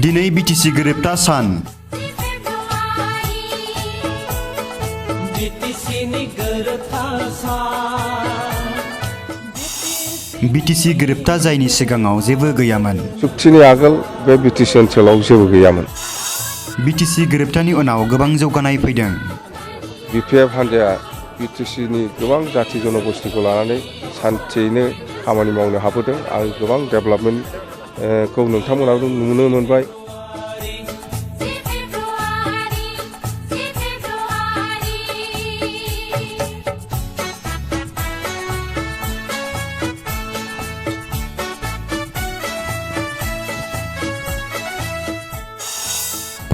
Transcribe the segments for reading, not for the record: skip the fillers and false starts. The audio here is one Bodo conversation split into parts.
दिनै बिटिसि गोरोबथा सान। बिटिसि गोरोबथा जायनि सिगाङाव जेबो गैयामोन। सुक्तिनि आगोल बे बिटिसि ओनसोलाव जेबो गैयामोन। बिटिसि गोरोबथानि उनाव गोबां जौगानाय फैदों। बिपिएफ हान्जाया बिटिसिनि गोबां जाथि जनगोष्ठीखौ लानानै सान्थियैनो खामानि मावनो हाबोदों आरो गोबां डेभेलपमेन्टखौ नोंथांमोनाबो नुनो मोनबाय।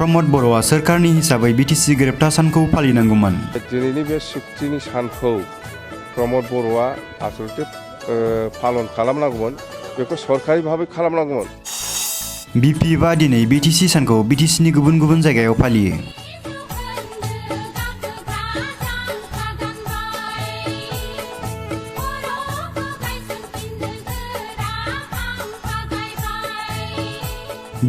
प्रमद बर'आ सोरखारनि हिसाबै बिटिसि गोरोबथा सानखौ फालिनांगौमोन। दिनैनि बे सुक्तिनि सानखौ प्रमद बर'आ आसलते पालन खालामनांगौमोन, बेखौ सरकारि भाबै खालामनांगौमोन। बिपिएफआ दिनै बिटिसि सानखौ बिटिसिनि गुबुन गुबुन जायगायाव फालियो।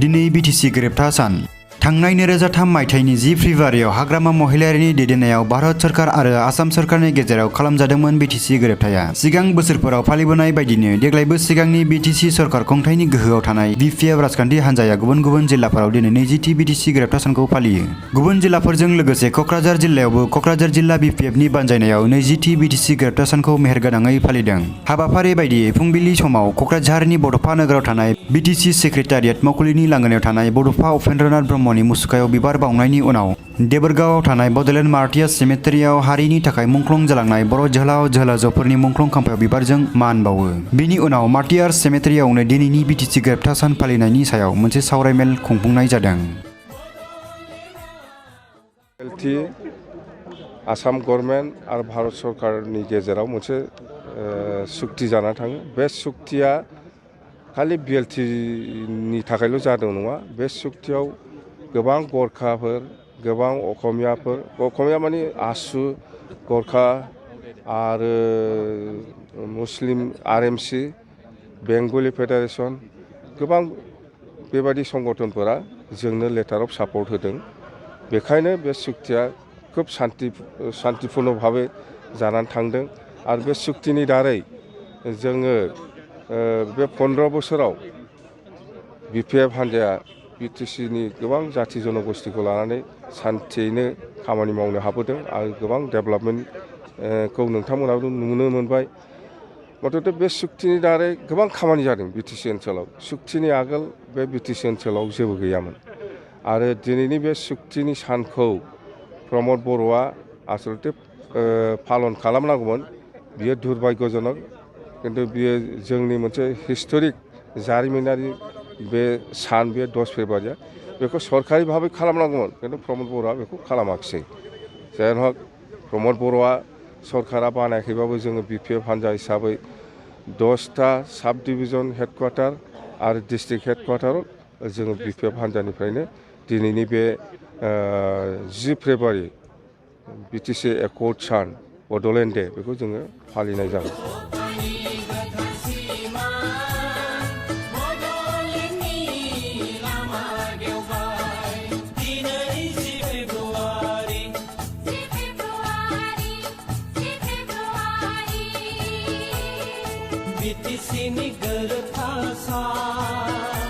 दिनै बिटिसि गोरोबथा सान। थांनाय 2003 मायथाइनि 10 फेब्रुवारियाव हाग्रामा महिलारिनि दैदेननायाव भारत सरकार आरो आसाम सरकारनि गेजेराव खालामजादोंमोन बिटिसि गोरोबथाया। सिगां बोसोरफोराव फालिबोनाय बायदिनो देग्लायबो सिगांनि बिटिसि सरकार खुंथायनि गोहोआव थानाय बिपिएफ राजखान्थि हान्जाया गुबुन गुबुन जिल्लाफोराव दिनै 20थि बिटिसि गोरोबथा सानखौ फालियो। गुबुन जिल्लाफोरजों लोगोसे क'क्राझार जिल्लायावबो क'क्राझार जिल्ला बिपिएफनि बानजायनायाव 20थि बिटिसि गोरोबथा सानखौ मेहेरगोनाङै फालिदों। हाबाफारि बायदियै फुंबिलि समाव क'क्राझारनि बड'फा नोगोराव थानाय बिटिसि सेक्रेटारियेट मावखुलिनि लांगोनायाव थानाय बड'फा उपेन्द्रनाथ ब्रह्मनि मुसुखायाव बिबार बावनायनि उनाव देबोरगावआव थानाय बड'लेण्ड मार्टियार्स सेमेटेरियाव हारिनि थाखाय मुंख्लं जालांनाय बर' जोहोलाव जोहोलावजोफोरनि मुंख्लं खाम्फायाव बिबारजों मान बावो। बिनि उनाव मार्टियार्स सेमेटेरियावनो दिनैनि बिटिसि गोरोबथा सान फालिनायनि सायाव मोनसे सावरायमेल खुंफुंनाय जादों। आसाम गभर्नमेन्ट आरो भारत सरकारनि गेजेराव मोनसे सुक्ति जाना थाङो। बे सुक्तिया खालि बिएलटिनि थाखायल' जादों नङा, बे सुक्तियाव गोबां गरखाफोर, गोबां असमिया माने आसु, गरखा आरो मुस्लिम आरएमसि, बेंगलि फेडारेसन, गोबां बेबादि संगठनफोरा जोंनो लेटार अफ सापर्ट होदों। बेखायनो बे सुक्तिया खोब सान्तिपुर्ण भाबै जानानै थांदों आरो बे सुक्तिनि दारै जोङो बे 15 बोसोराव बिपिएफ हान्जाया बिटिसिनि गोबां जाथि जनगोष्ठीखौ लानानै सान्थियैनो खामानि मावनो हाबोदों आरो गोबां डेभेलपमेन्टखौ नोंथांमोनाबो नुनो मोनबाय। मथथे बे सुक्तिनि दारै गोबां खामानि जादों बिटिसि ओनसोलाव। सुक्तिनि आगोल बे बिटिसि ओनसोलाव जेबो गैयामोन आरो दिनैनि बे सुक्तिनि सानखौ प्रमद बर'आ आसलते पालन खालामनांगौमोन। बियो दुर्भाग्यजनक, किन्तु बियो जोंनि मोनसे हिस्ट'रिक जारिमिनारि बे सान, बे 10 फेब्रुवारिया बेखौ सरकारि भाबै खालामनांगौमोन, किन्तु प्रमद बर'आ बेखौ खालामाखिसै। जायनि हक प्रमद बर'आ सरकारा बानायाखैबाबो जोङो बिपिएफ हान्जा हिसाबै 10टा साब डिभिजन हेडक्वार्टार आरो डिस्ट्रिक्ट हेडक्वार्टाराव जोङो बिपिएफ हान्जानिफ्रायनो दिनैनि बे 10 फेब्रुवारि बिटिसि एकर्ड सान बड'लेण्ड डे बेखौ जोङो फालिनाय जागोन। बिटिसिनि गोरोबथा सान।